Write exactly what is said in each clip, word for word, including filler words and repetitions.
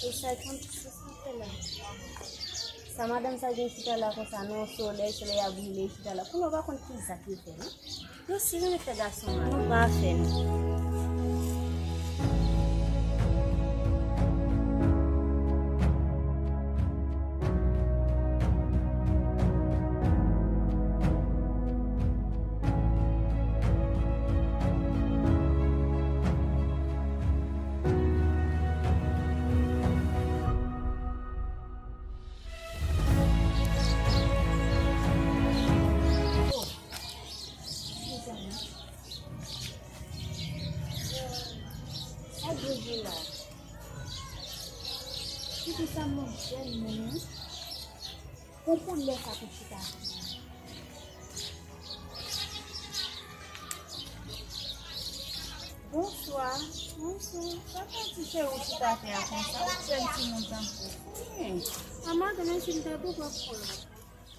E sa, e konn, se sa fè la. Sa madanm sa gen chita la konsa, nan solèy, solèy a brile chita la. Kounye a w pa konn ki zak yo fè, non? Yo si renmen fè gason mal, nou pa fè, non. Sa dwe di la. Kite sa mwen jèn moun. Konprann lè sa pou chita. Bonswa. Bonswa. Sa fè ti cheri w chita atè a konsa? Ou jèn timoun tankou. Wi. A madanm, si m ta tou pap pran.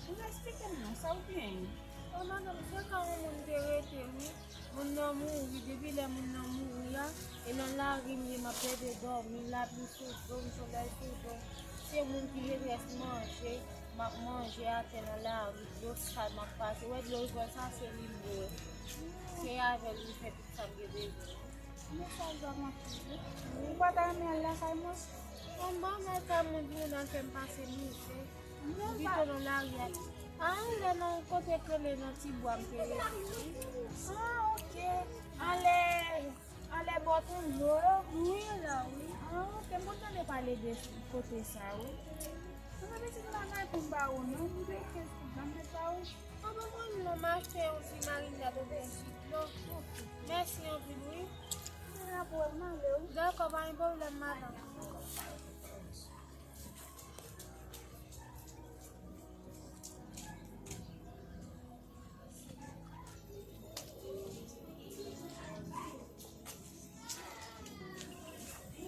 Ou eksplike m non, sa w genyen? A madanm, se ka yon moun te rete, wi. Moun nan mouri, depi lè moun nan mouri a, e nan lari m ye, m ap plede dòmi, lapli sou do m, solèy sou do m. Se moun ki te rès manje, m ap manje atè nan lari, dlo sal m ap pase. Wè dlo rivòl sa, se li m bwè. Se avè l m fè tout sa m gen bezwen. Mesaj la m ap pase. Ou pa ta renmen al lakay mwen? Mwen m pa renmen al kay moun, di moun al fè m pase mizè. Pito nan lari a. A, anlè nan kote k rele nan ti bwa m te rete, wi. A, oke. Anlè, anlè bò tonbo yo? Wi, la, wi. A, oke. M konn tande pale de kote sa, wi. Mwen pitit m pa gen pou m ba ou, non. M gen kenz pou m ba ou. An, pa pwoblèm non, m achte yon ti marinad oubyen ti dlo. Mèsi anpil, wi. Dakò, pa gen pwoblèm, madanm.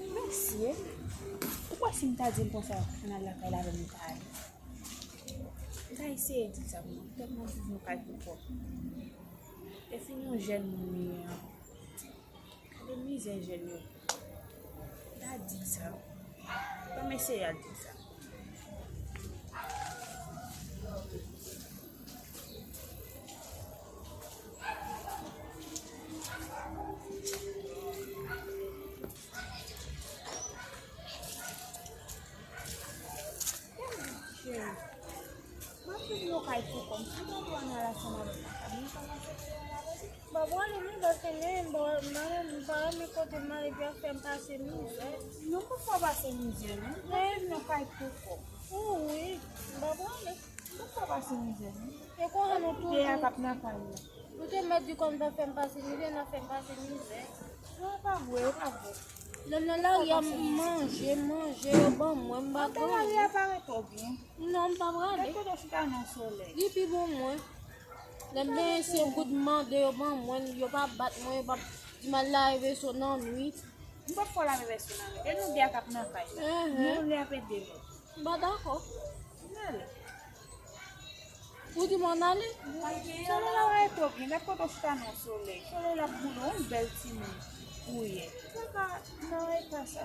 Mesye, ou kwè si m ta di l konsa, ann al lakay l avè m, li ta ale? M ta eseye di l sa pou mwen, pèp mwen viv nan kay pou kò. E fin yon jèn moun li ye an. Gade mizè jèn yo. M ta di l sa. Ban m eseye al di l sa. Cheri, m ap vin nan kay pou kò m. Si m pa pran nan la chanm avèk makab, m pa pase pou yon la vezi. M pa prale non, paske men, m pa, m pa renmen kote m ale, epi ap fè m pase mizè. Non, m pa fè w pase mizè, non. M ap vin nan kay pou kò m. Wi, m pa prale. Ou pa pase mizè, non. E konsa nou toujou. Te a k ap nan kay la. Nou te mèt di kòm n ap fè m pase mizè, n ap fè m pase mizè. Non, e pa vre, e pa vre. Lè m nan lari a, m manje, m manje, yo ban mwen, m pa prale. Antan lari a pa ret twò byen. Non, m pa prale. Gad kote w chita nan solèy. Li pi bon mwen. Lè m benyen se goud mande yo ban mwen, yo pa bat mwen, yo pa di m al lave veso nan nwit. M p ap fè w lave veso nan nwit. E nou de a k ap nan kay la. Enhen. Nou lè ap ede lòt. M pa dakò. N ale. Ou di m ann ale? Solèy la ret twò byen. Gad kote w chita nan solèy. Solèy la ap boule w, yon bèl timoun ou ye. Ou pa ka nan eta sa.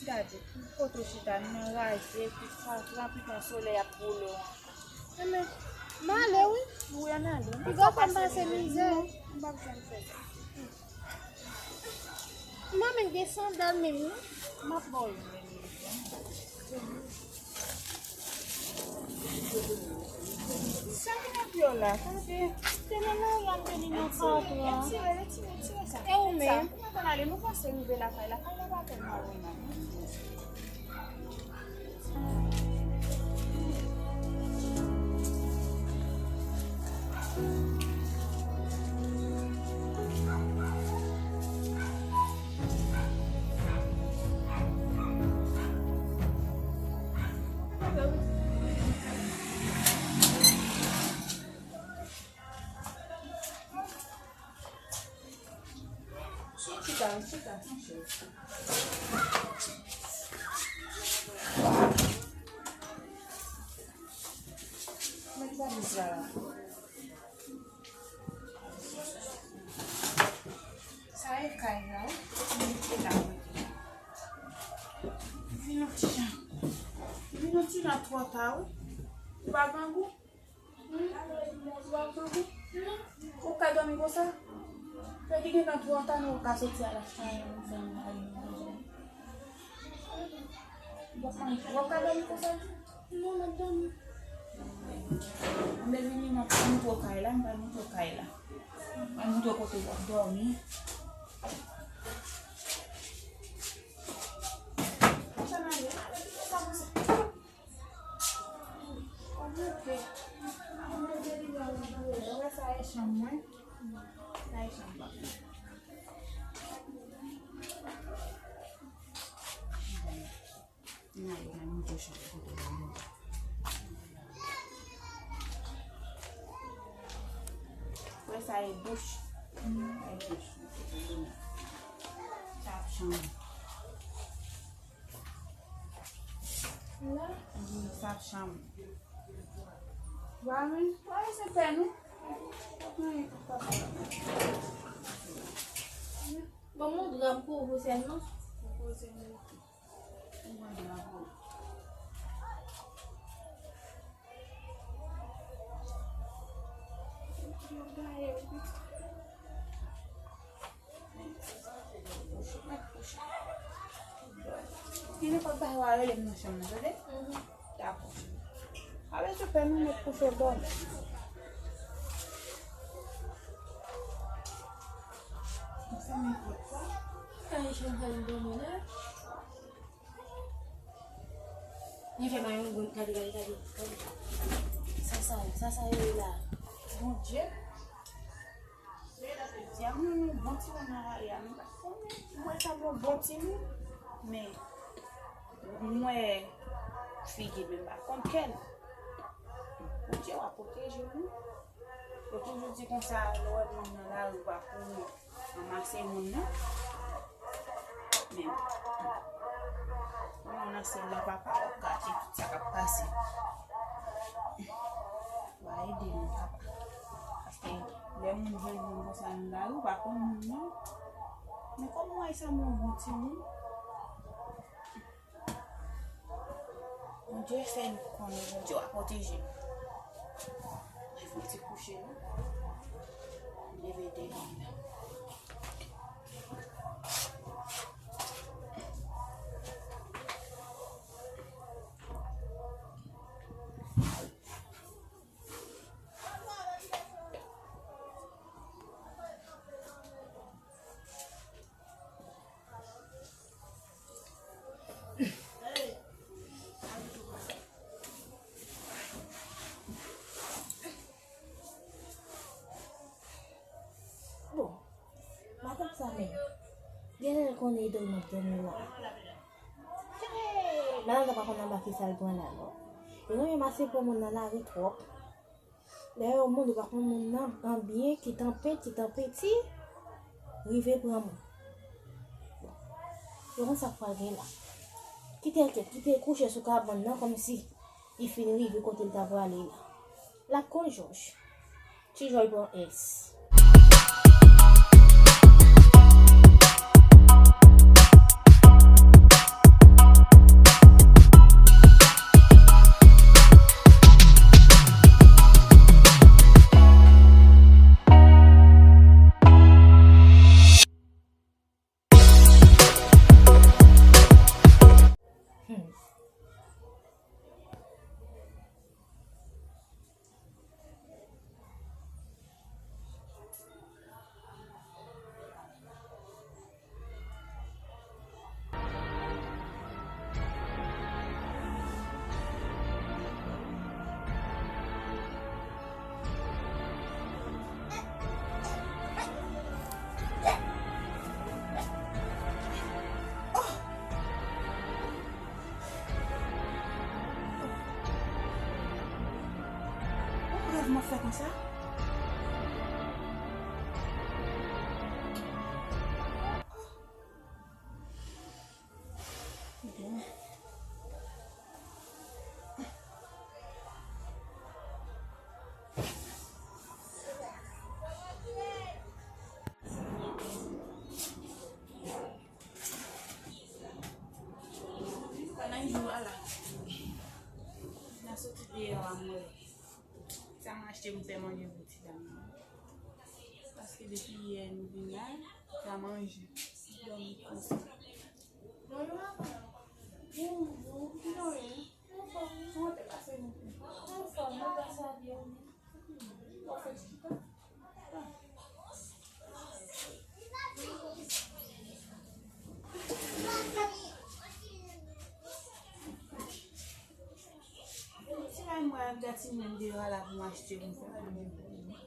Gade, kote w chita, nan raje, tout fatra, poutan solèy ap boule w ankò. Enben, m ale wi. Wi, ann ale. Piga w fè m pase mizè. Non, m p ap janm fè sa. M pa menm gen sandal menm non. M ap ba w youn. Sa ki nan pye w la? Tande. Se nan lari a m te vin nan fatra. Tire, retire, tire sa. E ou menm? Sa, ann ale, nou panse rive lakay la. Kay la pa tèlman lwen non. Chita, chita, chita. Met valiz la la. Sa e kay la, wi. Mete la, wi. Vin yon ti jan. Vin yon ti jan twò ta, wi. Ou pa grangou? Hmm? Ou pa grangou? Ou ka dòmi konsa? Pèdi gentan twò ta, nou ka soti al achte yon zanmi, al manje. Ou pa grangou? Ou pa ka dòmi konsa? Non, m ap dòmi. Anben vini, m ap montre w kay la, m pral montre w kay la. M pral montre w kote w ap dòmi. Sa n ale, sa pou sa. Ou monte. Ou monte li la, ou monte. Ou wè sa e chanm mwen. Sa e chanm papa. N ale, n al monte w chanm kote w dòmi. Wè sa e douch. Sa e douch. Sa ap chanm. La? Wi, sa ap chanm. Wa men, wa se pè nou. Bon, mon dra m pou ou sèlman. Pou ou sèlman. Mwen dra pou ou. Yo gaye, wi. Gen nenpòt bagay w a rele m nan chanm nan, tande? Mhm. Dakò. Avè sou pè nou met kouche bò m. Sa men kot sa? Kay chanm kay dòmi la. Li fè bay yon grenn, gade, gade, gade, gade. Sa, sa, sa, sa yo ye la. Bondye. Di a mwen, yon bon timoun nan lari a, nou pa konnen. Mwen sanble yon bon timoun, men mwen figi, men m pa konn kè l. Bondye w a pwoteje nou. Yo toujou di konsa, lè w wè moun nan lari, w pa konnen. Anmase moun nan. Men, moun nan se la papa, w ap gate tout sa k ap pase. W a ede nou, papa. Paske lè moun jwenn moun konsa nan lari, w pa konn moun nan. Men kòm w wè sa, moun bon timoun. Bondye fè n konnen Bondye w a pwoteje n. Mwen fè yon ti kouche non. Leve demen. Bon, matant sa menm, genlè l konnen Idòl m ap dòmi la. Matant la pa konn anba ki sa l pran la non. Li renmen mache pran moun nan lari twòp. Dayè, yon moun ou pa konn moun nan an byen, ki tanpe, ki tanpe, ti rive pran moun. Bon, yo konn sa k pral gen la. Kite l kèt, kite l kouche sou kabann nan kòmsi li fin rive kote l ta prale la. L ap konn Jòj. Ti Jòj pran S. Ou rèv m ap fè konsa? Yon jou a la, n a soti deyò a mwen. Sa m achte m fè manje pou ti dam nan. Paske depi yè nou vin la, sa manje, dòmi konsa. Bonjou, maman. Bonjou, ki nou ye? Anfòm, kòman te pase nou? Anfòm, nou pase a byen. Ou fè ti chita? Ti may mwen ap gati menm deyò a la pou m achte pou m fè manje pou nou.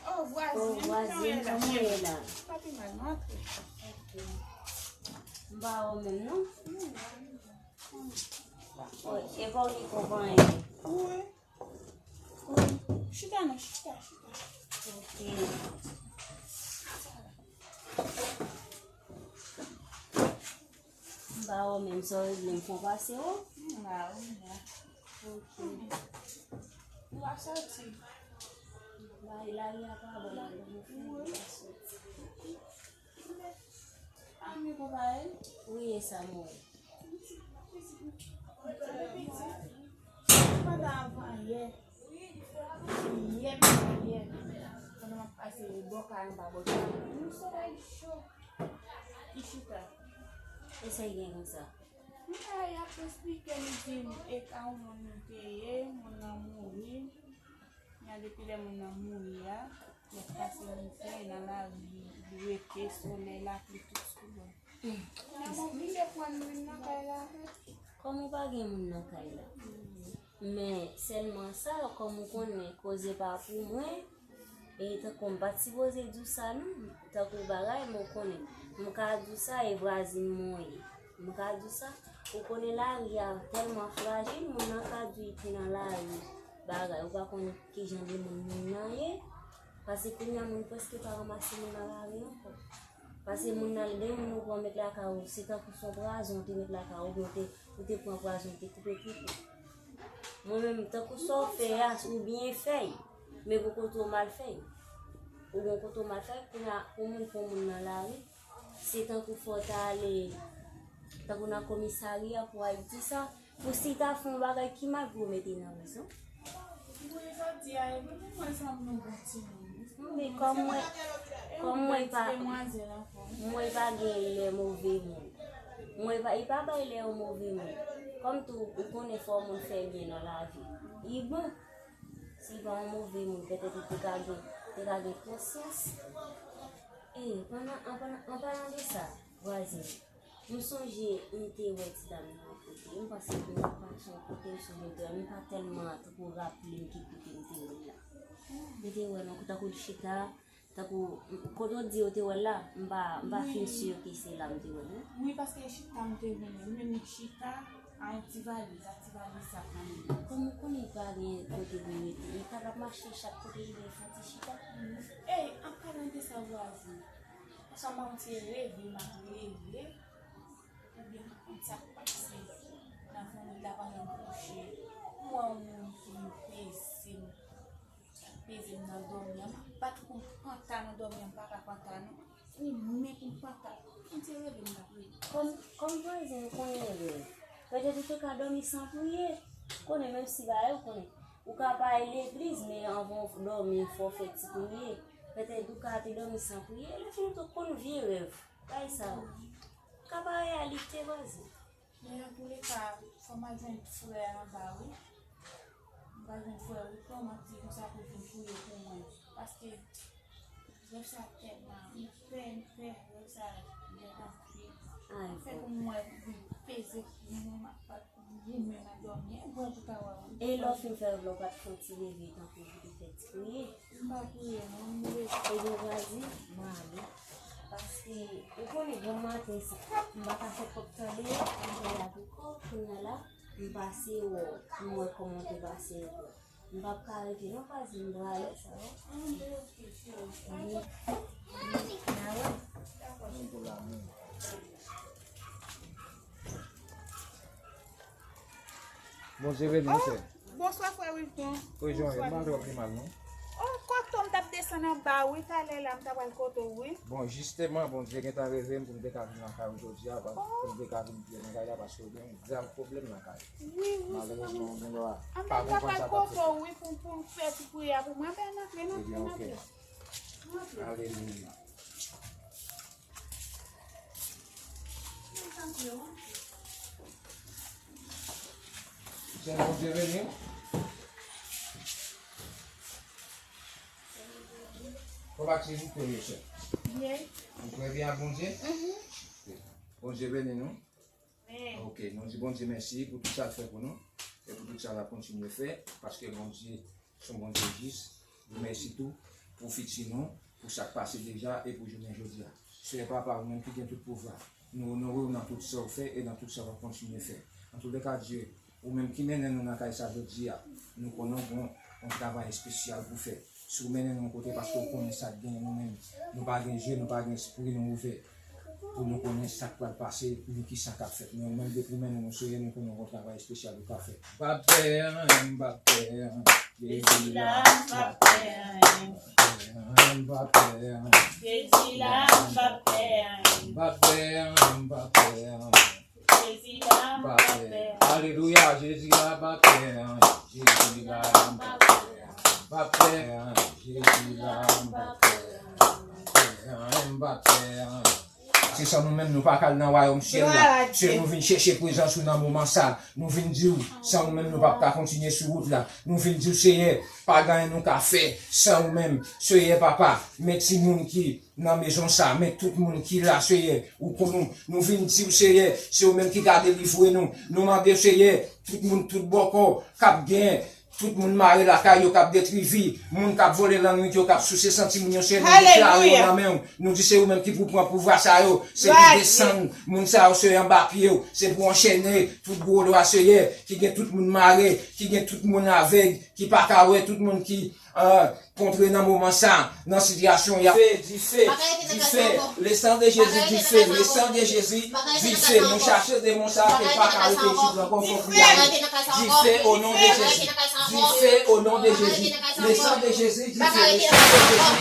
Oh, vwazin, oh, vwazin, kòman w ye la? Pa pi mal, non, antre. Ok. M pa wè w menm, non? M la, m la. Oh, e pa w ki konpranyen? Wi. Chita non, chita, chita. Ok. M pa wè menm sa w regle m fon pase w. M la, m la. Ok. Ou pa soti. Ba, lari a pa bon, m pa soti. Wi, e sa m wè. Pandan avan yè, yè, yè, pandan m ap pase bò kay anba bò kay, yon solèy cho. Li chita. E sa l gen konsa? M pa, y ap esplike m, li di m, e ka yon moun nou te ye, moun nan mouri. Nya depi lè moun nan mouri a, y ap pase mizè nan lari, li rete, solèy, lapli, tout sou bò. Nya m oblije pran moun nan kay la. Kòm ou pa gen moun nan kay la. Men sèlman sa, kòm ou konnen koze pa pou mwen, e tankou m pa t sipoze di w sa non, tankou bagay, men w konnen. M ka di w sa, e vwazin mwen ye. M ka di w sa, ou konnen lari a tèlman frajil, moun nan ka di w li te nan lari, bagay, ou pa konn kijan de moun moun nan ye. Pase kounye a moun prèske pa ranmase moun nan lari ankò. Pase moun nan, gen moun ou pran met lakay ou, se tankou se yon pwazon ou te met lakay ou, oubyen ou te, ou te pran pwazon, ou te koupe pipi. Mwen menm, tankou sa w fè a, ou byen fè l, men gon kote w mal fè l. Ou gon kote w mal fè l, kounye a, pou moun pran moun nan lari, se tankou fò w ta ale, tankou nan komisarya pou w al di sa, pou si ta fè yon bagay ki mal pou yo mete nan prizon. Wi, jodi a, e pou mwen sanble yon bon timoun. Wi, kòm mwen, kòm mwen pa, mwen pa gen lè move moun. Mwen pa, e pa bay lè yon move moun. Kòm tou, ou konnen fò moun fè byen nan lavi. Li bon, si pa yon move moun, petèt ou te ka gen, te ka gen konsyans. E, pandan, an, pandan, an palan de sa, vwazin, m sonje m te wè ti dam nan yon kote, m panse ke m pa t yon kote, m sonje m te wè l, m pa tèlman twò raple m ki kote m te wè l la. M te wè l yon kote, tankou l chita, tankou, kote w di yo te wè l la, m pa, m pa fin si ke se la m te wè l, non. Wi, paske e chita m te wè l, li menm li chita, a yon ti valiz, a ti valiz sa kanmenm. Kòm ou konnen li pa gen kote pou l rete, li pa t ap mache chak kote li vle fè yon ti chita. Ey, an palan de sa, vwazin, sa m ap ti reve, m ap reve, oubyen m konn sa k pase nan fanmi la pandan m kouche, m wè yon moun ki vin peze m, peze m nan dòmi an, m ap bat pou m panta nan dòmi an, m pa ka panta non. Ou menm pou m panta. M te reve m t ap reve. Kòm, kòm vwazin, ou konnen rèv. Petèt ou te ka dòmi san priye. Ou konnen, menm si bagay, ou konnen. Ou ka pa al legliz, men anvan w dòmi, fò w fè ti priye. Petèt ou ka te dòmi san priye. Lè fini tou, konn vye rèv. Bagay sa yo ka pa reyalite, vwazin. Men antouleka, fò m al jwenn frè a anba, wi. M pral jwenn frè wi, kòman ti konsa pou vin priye pou mwen. Paske rèv sa tèlman, m pè, m pè, rèv sa bèl anpil. Ay, fè pou mwen vin peze pou mwen, m ap bat pou mwen nan dòmi. Mwen pou ta wè wi. E lè w fin fè rèv la, ou pa t fè yon ti reve tankou pou te fè ti M pa priye non, m leve, e gen vwazi, m ale. Paske, ou konnen, bon maten sa, m pa ka fè kòk tande, m fè la pou kòk, kounye a la, m pase wè w, m wè kòman w te pase epi. M p ap ka rete non, vwazi, m prale, sa va? Wi. Wi. N a wè. Bondye beni w, sè. Bonswa, frè Wilton. Wi, jan w ye? M pa twò pi mal, non. Oh, kote w? M t ap desann anba, wi, talè la, m ta pral kote w, wi. Bon, jisteman, Bondye gentan reve m pou m te ka vin lakay ou jodi a, pou m te ka vin priye nan kay la, paske w gen yon grav pwoblèm nan kay. Wi, wi, se pa mwen. Malerezman, w gen dwa pa konprann sa k ap fèt. Anben, m ta pral kote w, wi, pou, pou w fè ti priyè pou mwen. Anben, n antre, n antre, n antre. Ebyen, oke. Alelouya. Sè, Bondye beni w. Kòman ti joute yo, sè? Byen. Ou trè byen ak Bondye? Mhm. Bondye beni nou. Amen. Ok, nou di Bondye mèsi pou tout sa l fè pou nou e pou tout sa l ap kontinye fè, paske Bondye se yon Bondye jis. Nou mèsi tou pou fiti nou, pou sa k pase deja e pou jounen jodi a. Seyè Papa, ou menm ki gen tout pouvwa, nou onore w nan tout sa w fè e nan tout sa w ap kontinye fè. Antouleka, Dye, ou menm ki mennen nou nan kay sa jodi a, nou konnen w gen yon travay espesyal pou fè. Si w mennen nou yon kote, paske w konnen sa k genyen nou menm. Nou pa gen je, nou pa gen espri nou ouvè pou nou konnen sa k pral pase, ni kisa k ap fèt. Men ou menm depi w mennen nou, Seyè, nou konnen w gen yon travay espesyal ou ka fè. M p ap pè anyen, m p ap pè anyen. Jezi la, m p ap pè anyen. M p ap pè anyen. Jezi la, m p ap pè anyen. M p ap pè anyen, m p ap pè anyen. Jezi la, m p ap pè anyen. Alelouya, Jezi la, m p ap pè anyen. Jezi la, m p ap pè anyen. M p ap pè anyen. Jezi la, m p ap pè anyen. M p ap pè anyen. Se san nou menm, nou pa ka al nan wayòm syèl la. Se nou vin chèche prezans ou nan moman sa. Nou vin di w, san ou menm, nou p ap ka kontinye sou wout la. Nou vin di w, Seyè, pa gen anyen nou ka fè san ou menm. Seyè, Papa, men timoun ki nan mezon sa, men tout moun ki la, Seyè, ou konn nou. Nou vin di w, Seyè, se ou menm ki ka delivre nou. Nou mande w, Seyè, tout moun, tout bòkò, k ap gen, tout moun mare lakay yo, k ap detwi vi, moun k ap vole lannwit yo, k ap souse san timoun yo, Seyè, nou deklare yo nan men w. Nou di se ou menm ki pou pran pouvwa sa yo, se pou desann moun sa yo, Seyè, anba pye w, se pou anchene tout gwo dwa, Seyè, ki gen tout moun mare, ki gen tout moun avèg, ki pa ka wè, tout moun ki, euh, kontre nan moman sa, nan sitiyasyon y ap. Dife, dife, dife, le sang de Jésus, dife, le sang de Jésus, dife, nou chache demon sa ki pa ka rete isit ankò, fò priye. Dife, o non de Jezi, dife, o non de Jezi, le sang de Jésus, dife, le sang de Jésus,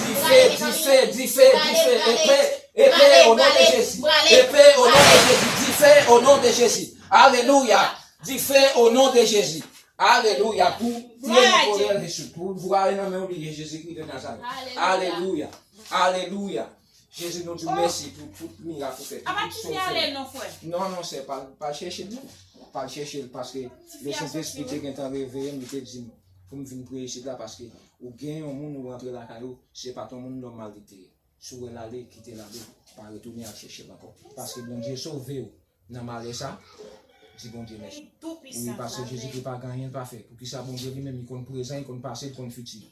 dife, dife, dife, dife, epe, epe, o non de Jezi, epe, o non de Jezi, dife, o non de Jezi, alelouya, dife, o non de Jezi. Alelouya. Pou tiye nan kolè Jezi. Pou vwale nan men w li ye, Jezikri de Nazarèt. Alelouya. Alelouya. Jezi, nou di w mèsi pou tout mirak ou fè, tout sa w fè. Non, non, sè, pa, pa chèche l, non. Pa chèche l, paske Lesentespri te gentan reveye m, li te di m pou m vin priye isit la, paske ou gen yon moun ou rantre lakay ou, se pa t yon moun nòmal li te ye. Si w wè l ale, kite l ale, pa retounen al chèche l ankò. Paske Bondye sove w. Nan malè sa, di Bondye mèsi. Wi, paske Jezikri pa gen anyen l pa fè. Poukisa Bondye li menm, li konn prezan, li konn pase, li konn fiti.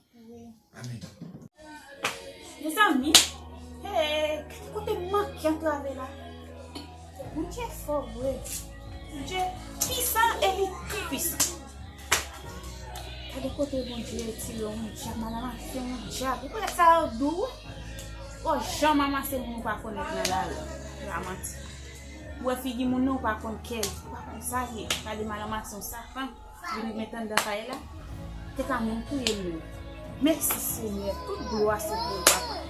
Amèn. Mezanmi, hey, kote m manke antrave la? Bondye fò vre. Bondye pisan e li tou pisan. Gade kote Bondye retire yon dyab, m al ranmase yon dyab. Ou konnen sa yo dou? Bon, jan m ranmase moun ou pa konèt nan lari. Ou pa manti. Ou wè figi moun nan, ou pa konn kè l. Ou pa konn sa l ye. Gade m al ranmase yon sapan. Vin met anndan kay la. Te ka menm touye m menm. Mèsi, Senyè. Tout glwa se pou ou, Papa.